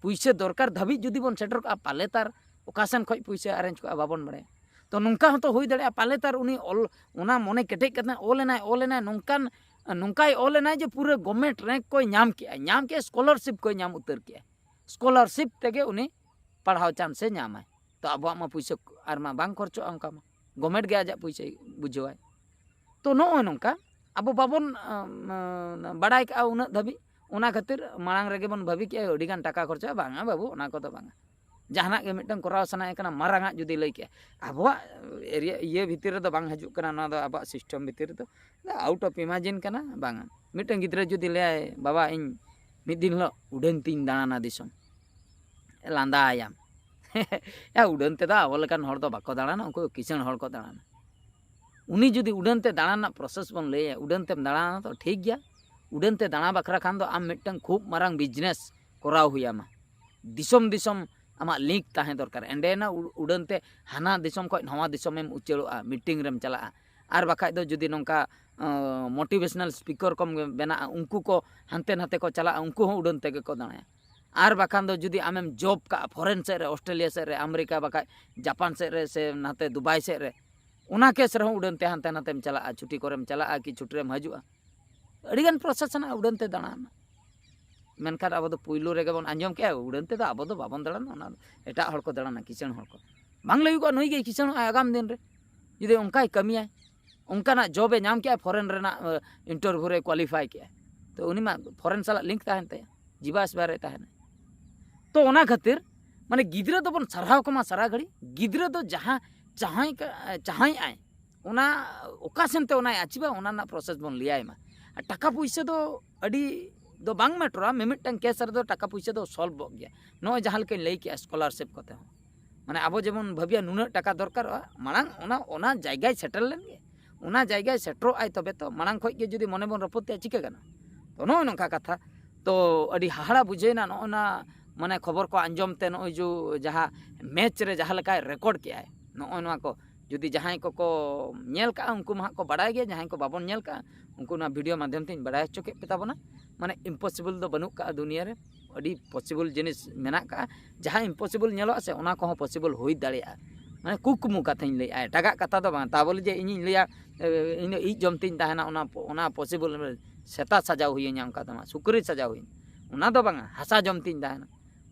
ᱯᱩᱭᱥᱟᱹ ᱫᱚᱨᱠᱟᱨ ᱫᱷᱟᱹᱵᱤᱡ ᱡᱩᱫᱤ ᱵᱚᱱ ᱥᱮᱴᱮᱨ ᱠᱚᱜᱼᱟ, ᱯᱟᱞᱮ ᱛᱟᱨ ᱚᱠᱟ ᱥᱮᱱ ᱠᱷᱚᱡ ᱯᱩᱭᱥᱟᱹ arrange ᱠᱚᱜᱼᱟ, ᱵᱟᱵᱚᱱ ᱵᱟᱲᱟᱭᱟ᱾ ᱛᱚ ᱱᱚᱝᱠᱟ ᱦᱚᱸᱛᱚ ᱦᱩᱭ ᱫᱟᱲᱮᱭᱟᱜᱼᱟ, ᱯᱟᱞᱮ ᱛᱟᱨ ᱩᱱᱤ ᱚᱞ, ᱚᱱᱟ ᱢᱚᱱᱮ ᱠᱮᱴᱮᱡ ᱠᱟᱛᱮ ᱚᱞ ᱮᱱᱟᱭ, ᱚᱞ ᱮᱱᱟᱭ, ᱱᱚᱝᱠᱟᱱ, ᱱᱚᱝᱠᱟᱭ ᱚᱞ ᱮᱱᱟᱭ ᱡᱮ ᱯᱩᱨᱟᱹ government rank ᱠᱚᱭ ᱧᱟᱢ ᱠᱮᱜᱼᱟ, ᱧᱟᱢ ᱠᱮᱜᱼᱟ, scholarship ᱠᱚᱭ ᱧᱟᱢ ᱩᱛᱟᱹᱨ ᱠᱮᱜᱼᱟ᱾ Scholarship ᱛᱮᱜᱮ ᱩᱱᱤ ᱯᱟᱲᱦᱟᱣ chance ᱮ ᱧᱟᱢᱟᱭ᱾ ᱛᱚ ᱟᱵᱚᱣᱟᱜ ᱢᱟ ᱯᱩᱭᱥᱟᱹ ᱟᱨ ᱢᱟ ᱵᱟᱝ ᱠᱷᱚᱨᱪᱚᱜᱼᱟ ᱚᱱᱠᱟ ᱢᱟ, government ᱜᱮ ᱟᱡᱟᱜ ᱯᱩᱭᱥᱟᱹᱭ ᱵᱩᱡᱷᱟᱹᱣᱟᱭ᱾ ᱛᱚ ᱱᱚᱜᱼᱚᱭ ᱱᱚᱝᱠᱟ ᱟᱵᱚ ᱵᱟᱵᱚᱱ, ᱟᱸ, ᱵᱟᱲᱟᱭ ᱠᱟᱜᱼᱟ ᱩᱱᱟᱹᱜ ᱫᱷᱟᱹᱵᱤᱡ, ᱚᱱᱟ ᱠᱷᱟᱹᱛᱤᱨ ᱢᱟᱲᱟᱝ ᱨᱮᱜᱮ ᱵᱚᱱ ᱵᱷᱟᱹᱵᱤ ᱠᱮᱜᱼᱟ ᱟᱹᱰᱤ ᱜᱟᱱ ᱴᱟᱠᱟ ᱠᱷᱚᱨᱪᱟᱜᱼᱟ᱾ ᱵᱟᱝᱟ ᱵᱟᱹᱵᱩ, ᱚᱱᱟ ᱠᱚᱫᱚ ᱵᱟᱝᱟ᱾ ᱡᱟᱦᱟᱱᱟᱜ ᱜᱮ ᱢᱤᱫᱴᱟᱝ ᱠᱚᱨᱟᱣ ᱥᱟᱱᱟᱭᱮ ᱠᱟᱱᱟ, ᱢᱟᱨᱟᱝ ᱟᱜ ᱡᱩᱫᱤ ᱞᱟᱹᱭ ᱠᱮᱜᱼᱟ, ᱟᱵᱚᱣᱟᱜ area ᱤᱭᱟᱹ ᱵᱷᱤᱛᱤᱨ ᱨᱮᱫᱚ ᱵᱟᱝ ᱦᱤᱡᱩᱜ ᱠᱟᱱᱟ, ᱱᱚᱣᱟ ᱫᱚ ᱟᱵᱚᱣᱟᱜ system ᱵᱷᱤᱛᱤᱨ ᱨᱮᱫᱚ out of imagine ᱠᱟᱱᱟ᱾ ᱵᱟᱝᱟ, ᱢᱤᱫᱴᱟᱝ ᱜᱤᱫᱽᱨᱟᱹ ᱡᱩᱫᱤ ᱞᱟᱹᱭᱟᱭ, "ᱵᱟᱵᱟ, ᱤᱧ ᱢᱤᱫ ᱫᱤᱱ ᱦᱤᱞᱳᱜ ᱩᱰᱟᱹᱱ ᱛᱤᱧ ᱫᱟᱬᱟᱱᱟ ᱫᱤᱥᱚᱢ", ᱞᱟᱸᱫᱟᱭᱟᱢ᱾ ᱭᱟ, ᱩᱰᱟᱹᱱ ᱛᱮᱫᱚ ᱟᱵᱚ ᱞᱮᱠᱟᱱ ᱦᱚᱲ ᱫᱚ ᱵᱟᱠᱚ ᱫᱟᱬᱟᱱᱟ, ᱩᱱᱠᱩ ᱫᱚ ᱠᱤᱥᱟᱹᱬ ᱦᱚᱲ ᱠᱚ ᱫᱟᱬᱟᱱᱟ᱾ ᱩᱱᱤ ᱡᱩᱫᱤ ᱩᱰᱟᱹᱱ ᱛᱮ ᱫᱟᱬᱟᱱ ᱨᱮᱱᱟᱜ process ᱵᱚᱱ ᱞᱟᱹᱭᱟ, ᱩᱰᱟᱹᱱ ᱛᱮᱢ ᱫᱟᱬᱟᱱᱟ ᱛᱚ ᱴᱷᱤᱠ ᱜᱮᱭᱟ᱾ ᱩᱰᱟᱹᱱ ᱛᱮ ᱫᱟᱬᱟ ᱵᱟᱠᱷᱨᱟ ᱠᱷᱟᱱ ᱫᱚ ᱟᱢ ᱢᱤᱫᱴᱟᱝ ᱠᱷᱩᱵ ᱢᱟᱨᱟᱝ business ᱠᱚᱨᱟᱣ ᱦᱩᱭ ᱟᱢᱟ᱾ ᱫᱤᱥᱚᱢ ᱫᱤᱥᱚᱢ ᱟᱢᱟᱜ link ᱛᱟᱦᱮᱸ ᱫᱚᱨᱠᱟᱨ, ᱮᱸᱰᱮᱱᱟ ᱩ-, ᱩᱰᱟᱹᱱ ᱛᱮ ᱦᱟᱱᱟ ᱫᱤᱥᱚᱢ ᱠᱷᱚᱱ ᱱᱚᱣᱟ ᱫᱤᱥᱚᱢᱮᱢ ᱩᱪᱟᱹᱲᱚᱜᱼᱟ, meeting ᱨᱮᱢ ᱪᱟᱞᱟᱜᱼᱟ᱾ ᱟᱨ ᱵᱟᱠᱷᱟᱡ ᱫᱚ ᱡᱩᱫᱤ ᱱᱚᱝᱠᱟ, ᱟᱸ, motivational speaker ᱠᱚᱢ ᱵᱮᱱᱟᱜᱼᱟ, ᱩᱱᱠᱩ ᱠᱚ ᱦᱟᱱᱛᱮ ᱱᱟᱛᱮ ᱠᱚ ᱪᱟᱞᱟᱜᱼᱟ, ᱩᱱᱠᱩ ᱦᱚᱸ ᱩᱰᱟᱹᱱ ᱛᱮᱜᱮ ᱠᱚ ᱫᱟᱬᱟᱭᱟ᱾ ᱟᱨ ᱵᱟᱠᱷᱟᱱ ᱫᱚ ᱡᱩᱫᱤ ᱟᱢᱮᱢ job ᱠᱟᱜᱼᱟ foreign ᱥᱮᱫ ᱨᱮ, ᱚᱥᱴᱨᱮᱞᱤᱭᱟ ᱥᱮᱫ ᱨᱮ, ᱟᱢᱮᱨᱤᱠᱟ ᱵᱟᱠᱷᱟᱡ ᱡᱟᱯᱟᱱ ᱥᱮᱫ ᱨᱮ, ᱥᱮ ᱱᱟᱛᱮ ᱫᱩᱵᱟᱭ ᱥᱮᱫ ᱨᱮ, ᱚᱱᱟ case ᱨᱮᱦᱚᱸ ᱩᱰᱟᱹᱱ ᱛᱮ ᱦᱟᱱᱛᱮ ᱱᱟᱛᱮᱢ ᱪᱟᱞᱟᱜᱼᱟ, ᱪᱷᱩᱴᱤ ᱠᱚᱨᱮᱢ ᱪᱟᱞᱟᱜᱼᱟ ᱠᱤ ᱪᱷᱩᱴᱤ ᱨᱮᱢ ᱦᱤᱡᱩᱜᱼᱟ᱾ ᱟᱹᱰᱤᱜᱟᱱ process ᱦᱮᱱᱟᱜᱼᱟ ᱩᱰᱟᱹᱱ ᱛᱮ ᱫᱟᱬᱟᱱ ᱨᱮᱱᱟᱜ᱾ ᱢᱮᱱᱠᱷᱟᱱ ᱟᱵᱚ ᱫᱚ ᱯᱩᱭᱞᱩ ᱨᱮᱜᱮ ᱵᱚᱱ ᱟᱸᱡᱚᱢ ᱠᱮᱜᱼᱟ, ᱩᱰᱟᱹᱱ ᱛᱮᱫᱚ ᱟᱵᱚ ᱫᱚ ᱵᱟᱵᱚᱱ ᱫᱟᱬᱟᱱᱟ, ᱚᱱᱟ ᱫᱚ ᱮᱴᱟᱜ ᱦᱚᱲ ᱠᱚ ᱫᱟᱬᱟᱱᱟ, ᱠᱤᱥᱟᱹᱬ ᱦᱚᱲ ᱠᱚ᱾ ᱵᱟᱝ ᱞᱟᱹᱭᱩᱜᱚᱜᱼᱟ ᱱᱩᱭ ᱜᱮ ᱠᱤᱥᱟᱹᱬᱚᱜᱼᱟᱭ ᱟᱜᱟᱢ ᱫᱤᱱ ᱨᱮ, ᱡᱩᱫᱤ ᱚᱱᱠᱟᱭ ᱠᱟᱹᱢᱤᱭᱟᱭ, ᱚᱱᱠᱟᱱᱟᱜ job ᱮ ᱧᱟᱢ ᱠᱮᱜᱼᱟ, foreign ᱨᱮᱱᱟᱜ, ᱮ, interview ᱨᱮ qualify ᱠᱮᱜᱼᱟ, ᱛᱚ ᱩᱱᱤ ᱢᱟ foreign ᱥᱟᱞᱟᱜ link ᱛᱟᱦᱮᱱ ᱛᱟᱭᱟ, ᱡᱤᱵᱟ ᱟᱥᱵᱟ ᱨᱮ ᱛᱟᱦᱮᱱᱟ᱾ ᱛᱚ ᱚᱱᱟ ᱠᱷᱟᱹᱛᱤᱨ ᱢᱟᱱᱮ ᱜᱤᱫᱽᱨᱟᱹ ᱫᱚᱵᱚᱱ ᱥᱟᱨᱦᱟᱣ ᱠᱚᱢᱟ ᱥᱟᱨᱟ ᱜᱷᱟᱹᱲᱤ, ᱜᱤᱫᱽᱨᱟᱹ ᱫᱚ ᱡᱟᱦᱟᱸ ᱪᱟᱦᱟᱸᱭ ᱠᱟ-, ᱪᱟᱦᱟᱸᱭ ᱟᱭ, ᱚᱱᱟ ᱚᱠᱟ ᱥᱮᱱ ᱛᱮ ᱚᱱᱟᱭ ᱟᱹᱪᱤᱵᱟ, ᱚᱱᱟ ᱨᱮᱱᱟᱜ process ᱵᱚᱱ ᱞᱟᱹᱭᱟᱭ ᱢᱟ᱾ ᱟᱨ ᱴᱟᱠᱟ ᱯᱩᱭᱥᱟᱹ ᱫᱚ ᱟᱹᱰᱤ ᱫᱚ ᱵᱟᱝ ᱢᱮᱴᱟᱨᱚᱜᱼᱟ, ᱢᱤᱢᱤᱫᱴᱟᱝ case ᱨᱮᱫᱚ ᱴᱟᱠᱟ ᱯᱩᱭᱥᱟᱹ ᱫᱚ solve ᱚᱜ ᱜᱮᱭᱟ᱾ ᱱᱚᱜᱼᱚᱭ ᱡᱟᱦᱟᱸ ᱞᱮᱠᱟᱧ ᱞᱟᱹᱭ ᱠᱮᱜᱼᱟ, scholarship ᱠᱚᱛᱮ ᱦᱚᱸ, ᱢᱟᱱᱮ ᱟᱵᱚ ᱡᱮᱢᱚᱱ ᱵᱷᱟᱹᱵᱤᱭᱟ ᱱᱩᱱᱟᱹᱜ ᱴᱟᱠᱟ ᱫᱚᱨᱠᱟᱨᱚᱜᱼᱟ, ᱢᱟᱲᱟᱝ ᱚᱱᱟ, ᱚᱱᱟ ᱡᱟᱭᱜᱟᱭ ᱥᱮᱴᱮᱨ ᱞᱮᱱ ᱜᱮ, ᱚᱱᱟ ᱡᱟᱭᱜᱟᱭ ᱥᱮᱴᱮᱨᱚᱜ ᱟᱭ ᱛᱚᱵᱮ ᱛᱚ᱾ ᱢᱟᱲᱟᱝ ᱠᱷᱚᱡ ᱜᱮ ᱡᱩᱫᱤ ᱢᱚᱱᱮ ᱵᱚᱱ ᱨᱟᱹᱯᱩᱫ ᱛᱟᱭᱟ, ᱪᱤᱠᱟᱹ ᱜᱟᱱᱚᱜᱼᱟ? ᱛᱚ ᱱᱚᱜᱼᱚᱭ ᱱᱚᱝᱠᱟ ᱠᱟᱛᱷᱟ᱾ ᱛᱚ ᱟᱹᱰᱤ ᱦᱟᱦᱟᱲᱟ ᱵᱩᱡᱷᱟᱹᱣᱮᱱᱟ ᱱᱚᱜᱼᱚ ᱱᱟ, ᱢᱟᱱᱮ ᱠᱷᱚᱵᱚᱨ ᱠᱚ ᱟᱸᱡᱚᱢ ᱛᱮ, ᱱᱚᱜᱼᱚᱭ ᱡᱮ ᱡᱟᱦᱟᱸ ᱢᱮᱪ ᱨᱮ ᱡᱟᱦᱟᱸ ᱞᱮᱠᱟᱭ ᱨᱮᱠᱚᱨᱰ ᱠᱮᱜᱼᱟᱭ, ᱱᱚᱜᱼᱚᱭ ᱱᱚᱣᱟ ᱠᱚ ᱡᱩᱫᱤ ᱡᱟᱦᱟᱸᱭ ᱠᱚᱠᱚ ᱧᱮᱞ ᱠᱟᱜᱼᱟ, ᱩᱱᱠᱩ ᱢᱟ ᱦᱟᱸᱜ ᱠᱚ ᱵᱟᱲᱟᱭ ᱜᱮᱭᱟ, ᱡᱟᱦᱟᱸᱭ ᱠᱚ ᱵᱟᱵᱚᱱ ᱧᱮᱞ ᱠᱟᱜᱼᱟ, ᱩᱱᱠᱩ ᱱᱚᱣᱟ ᱵᱷᱤᱰᱤᱭᱳ ᱢᱟᱫᱽᱫᱷᱚᱢ ᱛᱮᱧ ᱵᱟᱲᱟᱭ ᱦᱚᱪᱚ ᱠᱮᱫ ᱯᱮ ᱛᱟᱵᱚᱱᱟ᱾ ᱢᱟᱱᱮ ᱤᱢᱯᱚᱥᱤᱵᱚᱞ ᱫᱚ ᱵᱟᱹᱱᱩᱜ ᱠᱟᱜᱼᱟ ᱫᱩᱱᱤᱭᱟᱹ ᱨᱮ, ᱟᱹᱰᱤ ᱯᱚᱥᱤᱵᱚᱞ ᱡᱤᱱᱤᱥ ᱢᱮᱱᱟᱜ ᱠᱟᱜᱼᱟ᱾ ᱡᱟᱦᱟᱸ ᱤᱢᱯᱚᱥᱤᱵᱚᱞ ᱧᱮᱞᱚᱜᱼᱟ ᱥᱮ, ᱚᱱᱟ ᱠᱚᱦᱚᱸ ᱯᱚᱥᱤᱵᱚᱞ ᱦᱩᱭ ᱫᱟᱲᱮᱭᱟᱜᱼᱟ᱾ ᱢᱟᱱᱮ ᱠᱩᱠᱢᱩ ᱠᱟᱛᱷᱟᱧ ᱞᱟᱹᱭᱮᱜᱼᱟ, ᱮᱴᱟᱜᱟᱜ ᱠᱟᱛᱷᱟ ᱫᱚ ᱵᱟᱝ᱾ ᱛᱟ ᱵᱚᱞᱮ ᱡᱮ ᱤᱧᱤᱧ ᱞᱟᱹᱭᱟ, ᱮ, ᱤᱧ ᱫᱚ ᱤᱡ ᱡᱚᱢ ᱛᱤᱧ ᱛᱟᱦᱮᱱᱟ, ᱚᱱᱟ, ᱚᱱᱟ ᱯᱚᱥᱤᱵᱚᱞ, ᱥᱮᱛᱟ ᱥᱟᱡᱟᱣ ᱦᱩᱭᱟᱹᱧᱟ, ᱚᱱᱠᱟ ᱫᱚ ᱵᱟᱝ, ᱥᱩᱠᱨᱤ ᱥᱟᱡᱟᱣ ᱦᱩᱭᱟᱹᱧᱟ, ᱚᱱᱟ ᱫᱚ ᱵᱟᱝᱟ, ᱦᱟᱥᱟ ᱡᱚᱢ ᱛᱤᱧ ᱛᱟᱦᱮᱱᱟ,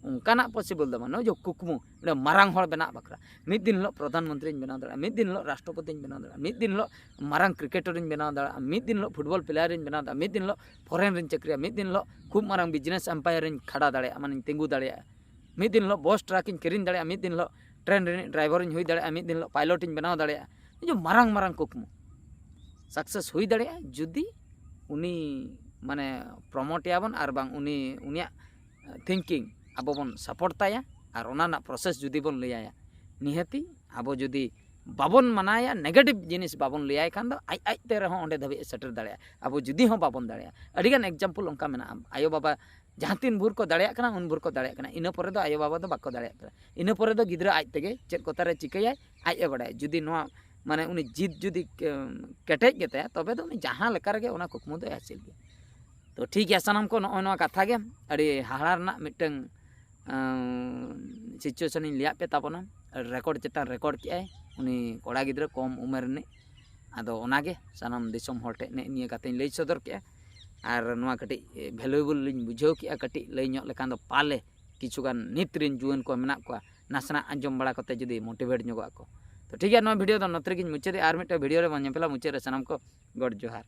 ᱚᱱᱠᱟᱱᱟᱜ ᱯᱚᱥᱤᱵᱚᱞ ᱫᱚ ᱵᱟᱝ᱾ ᱱᱚᱜᱼᱚᱭ ᱡᱮ ᱠᱩᱠᱢᱩ, ᱢᱤᱫᱴᱮᱱ ᱢᱟᱨᱟᱝ ᱦᱚᱲ ᱵᱮᱱᱟᱜ ᱵᱟᱠᱷᱨᱟ, ᱢᱤᱫ ᱫᱤᱱ ᱦᱤᱞᱳᱜ ᱯᱨᱚᱫᱷᱟᱱ ᱢᱚᱱᱛᱨᱤᱧ ᱵᱮᱱᱟᱣ ᱫᱟᱲᱮᱭᱟᱜᱼᱟ, ᱢᱤᱫ ᱫᱤᱱ ᱦᱤᱞᱳᱜ ᱨᱟᱥᱴᱨᱚᱯᱚᱛᱤᱧ ᱵᱮᱱᱟᱣ ᱫᱟᱲᱮᱭᱟᱜᱼᱟ, ᱢᱤᱫ ᱫᱤᱱ ᱦᱤᱞᱳᱜ ᱢᱟᱨᱟᱝ ᱠᱨᱤᱠᱮᱴᱚᱨᱤᱧ ᱵᱮᱱᱟᱣ ᱫᱟᱲᱮᱭᱟᱜᱼᱟ, ᱢᱤᱫ ᱫᱤᱱ ᱦᱤᱞᱳᱜ ᱯᱷᱩᱴᱵᱚᱞ ᱯᱞᱮᱭᱟᱨᱤᱧ ᱵᱮᱱᱟᱣ ᱫᱟᱲᱮᱭᱟᱜᱼᱟ, ᱢᱤᱫ ᱫᱤᱱ ᱦᱤᱞᱳᱜ ᱯᱷᱚᱨᱮᱱ ᱨᱤᱧ ᱪᱟᱹᱠᱨᱤᱭᱟ, ᱢᱤᱫ ᱫᱤᱱ ᱦᱤᱞᱳᱜ ᱠᱷᱩᱵ ᱢᱟᱨᱟᱝ ᱵᱤᱡᱽᱱᱮᱥ ᱮᱢᱯᱟᱭᱟᱨᱤᱧ ᱠᱷᱟᱲᱟ ᱫᱟᱲᱮᱭᱟᱜᱼᱟ, ᱢᱟᱱᱮᱧ ᱛᱤᱸᱜᱩ ᱫᱟᱲᱮᱭᱟᱜᱼᱟ, ᱢᱤᱫ ᱫᱤᱱ ᱦᱤᱞᱳᱜ ᱵᱚᱥ ᱴᱨᱟᱠᱤᱧ ᱠᱤᱨᱤᱧ ᱫᱟᱲᱮᱭᱟᱜᱼᱟ, ᱢᱤᱫ ᱫᱤᱱ ᱦᱤᱞᱳᱜ ᱴᱨᱮᱱ ᱨᱤᱱᱤᱡ ᱰᱨᱟᱭᱵᱷᱟᱨᱤᱧ ᱦᱩᱭ ᱫᱟᱲᱮᱭᱟᱜᱼᱟ, ᱢᱤᱫ ᱫᱤᱱ ᱦᱤᱞᱳᱜ ᱯᱟᱭᱞᱚᱴᱤᱧ ᱵᱮᱱᱟᱣ ᱫᱟᱲᱮᱭᱟᱜᱼᱟ᱾ ᱱᱤᱭᱟᱹ ᱢᱟᱨᱟᱝ ᱢᱟᱨᱟᱝ ᱠᱩᱠᱢᱩ ᱥᱟᱠᱥᱮᱥ ᱦᱩᱭ ᱫᱟᱲᱮᱭᱟᱜᱼᱟ, ᱡᱩᱫᱤ ᱩᱱᱤ, ᱢᱟᱱᱮ, ᱯᱨᱚᱢᱳᱴ ᱮᱭᱟᱵᱚᱱ ᱟᱨ ᱵᱟᱝ ᱩᱱᱤ, ᱩᱱᱤᱭᱟᱜ ᱛᱷᱤᱝᱠᱤᱝ ᱟᱵᱚ ᱵᱚᱱ ᱥᱟᱯᱳᱨᱴ ᱛᱟᱭᱟ ᱟᱨ ᱚᱱᱟ ᱨᱮᱱᱟᱜ ᱯᱨᱚᱥᱮᱥ ᱡᱩᱫᱤ ᱵᱚᱱ ᱞᱟᱹᱭᱟᱭᱟ᱾ ᱱᱤᱦᱟᱹᱛᱤ ᱟᱵᱚ ᱡᱩᱫᱤ ᱵᱟᱵᱚᱱ ᱢᱟᱱᱟᱭᱟ, ᱱᱮᱜᱮᱴᱤᱵᱷ ᱡᱤᱱᱤᱥ ᱵᱟᱵᱚᱱ ᱞᱟᱹᱭᱟᱭ ᱠᱷᱟᱱ ᱫᱚ ᱟᱡ ᱟᱡ ᱛᱮ ᱨᱮᱦᱚᱸ ᱚᱸᱰᱮ ᱫᱷᱟᱹᱵᱤᱡ ᱮ ᱥᱮᱴᱮᱨ ᱫᱟᱲᱮᱭᱟᱜᱼᱟ᱾ ᱟᱵᱚ ᱡᱩᱫᱤ ᱦᱚᱸ ᱵᱟᱵᱚᱱ ᱫᱟᱲᱮᱭᱟᱜᱼᱟ, ᱟᱹᱰᱤᱜᱟᱱ ᱮᱠᱡᱟᱢᱯᱚᱞ ᱚᱱᱠᱟ ᱢᱮᱱᱟᱜᱼᱟ᱾ ᱟᱭᱳᱼᱵᱟᱵᱟ ᱡᱟᱦᱟᱸ ᱛᱤᱱ ᱵᱷᱳᱨ ᱠᱚ ᱫᱟᱲᱮᱭᱟᱜ ᱠᱟᱱᱟ, ᱩᱱ ᱵᱷᱳᱨ ᱠᱚ ᱫᱟᱲᱮᱭᱟᱜ ᱠᱟᱱᱟ, ᱤᱱᱟᱹ ᱯᱚᱨᱮ ᱫᱚ ᱟᱭᱳᱼᱵᱟᱵᱟ ᱫᱚ ᱵᱟᱠᱚ ᱫᱟᱲᱮᱭᱟᱜ ᱠᱟᱱᱟ, ᱤᱱᱟᱹ ᱯᱚᱨᱮ ᱫᱚ ᱜᱤᱫᱽᱨᱟᱹ ᱟᱡ ᱛᱮᱜᱮ ᱪᱮᱫ ᱠᱚᱛᱟᱨᱮ ᱪᱤᱠᱟᱹᱭᱟᱭ, ᱟᱡ ᱮ ᱵᱟᱲᱟᱭᱟ᱾ ᱡᱩᱫᱤ ᱱᱚᱣᱟ, ᱢᱟᱱᱮ, ᱩᱱᱤ ᱡᱤᱫ ᱡᱩᱫᱤ ᱠᱮ-, ᱠᱮᱴᱮᱡ ᱜᱮᱛᱟᱭᱟ, ᱛᱚᱵᱮ ᱫᱚ ᱩᱱᱤ ᱡᱟᱦᱟᱸ ᱞᱮᱠᱟ ᱨᱮᱜᱮ ᱚᱱᱟ ᱠᱩᱠᱢᱩ ᱫᱚᱭ ᱦᱟᱹᱥᱤᱞ ᱜᱮᱭᱟ᱾ ᱛᱚ ᱴᱷᱤᱠ ᱜᱮᱭᱟ, ᱥᱟᱱᱟᱢ ᱠᱚ ᱱᱚᱜᱼᱚᱭ ᱱᱚᱣᱟ ᱠᱟᱛᱷᱟ ᱜᱮ, ᱟᱹᱰᱤ ᱦᱟᱦᱟᱲᱟ ᱨᱮᱱᱟᱜ ᱢᱤᱫᱴᱟᱝ, ᱟᱸ, ᱥᱤᱪᱩᱭᱮᱥᱚᱱ ᱤᱧ ᱞᱟᱹᱭᱟᱫ ᱯᱮ ᱛᱟᱵᱚᱱᱟ᱾ ᱨᱮᱠᱚᱨᱰ ᱪᱮᱛᱟᱱ ᱨᱮᱠᱚᱨᱰ ᱠᱮᱜᱼᱟᱭ ᱩᱱᱤ ᱠᱚᱲᱟ ᱜᱤᱫᱽᱨᱟᱹ, ᱠᱚᱢ ᱩᱢᱮᱨ ᱨᱤᱱᱤᱡ᱾ ᱟᱫᱚ ᱚᱱᱟᱜᱮ ᱥᱟᱱᱟᱢ ᱫᱤᱥᱚᱢ ᱦᱚᱲ ᱴᱷᱮᱱ ᱱᱮᱜᱼᱮ ᱱᱤᱭᱟᱹ ᱠᱟᱛᱷᱟᱧ ᱞᱟᱹᱭ ᱥᱚᱫᱚᱨ ᱠᱮᱜᱼᱟ᱾ ᱟᱨ ᱱᱚᱣᱟ ᱠᱟᱹᱴᱤᱡ ᱵᱷᱮᱞᱩᱭᱮᱵᱚᱞ ᱞᱤᱧ ᱵᱩᱡᱷᱟᱹᱣ ᱠᱮᱜᱼᱟ, ᱠᱟᱹᱴᱤᱡ ᱞᱟᱹᱭ ᱧᱚᱜ ᱞᱮᱠᱷᱟᱱ ᱫᱚ ᱯᱟᱞᱮ ᱠᱤᱪᱷᱩᱜᱟᱱ ᱱᱤᱛ ᱨᱮᱱ ᱡᱩᱣᱟᱹᱱ ᱠᱚ ᱢᱮᱱᱟᱜ ᱠᱚᱣᱟ, ᱱᱟᱥᱮᱱᱟᱜ ᱟᱸᱡᱚᱢ ᱵᱟᱲᱟ ᱠᱟᱛᱮ ᱡᱩᱫᱤ ᱢᱳᱴᱤᱵᱷᱮᱴ ᱧᱚᱜᱚᱜ ᱟᱠᱚ᱾ ᱛᱚ ᱴᱷᱤᱠ ᱜᱮᱭᱟ, ᱱᱚᱣᱟ ᱵᱷᱤᱰᱤᱭᱳ ᱫᱚ ᱱᱚᱛᱮ ᱨᱮᱜᱮᱧ ᱢᱩᱪᱟᱹᱫᱮᱜᱼᱟ᱾ ᱟᱨ ᱢᱤᱫᱴᱮᱱ ᱵᱷᱤᱰᱤᱭᱳ ᱨᱮᱵᱚᱱ ᱧᱮᱯᱮᱞᱟ᱾ ᱢᱩᱪᱟᱹᱫ ᱨᱮ ᱥᱟᱱᱟᱢ ᱠᱚ ᱜᱚᱰ ᱡᱚᱦᱟᱨ᱾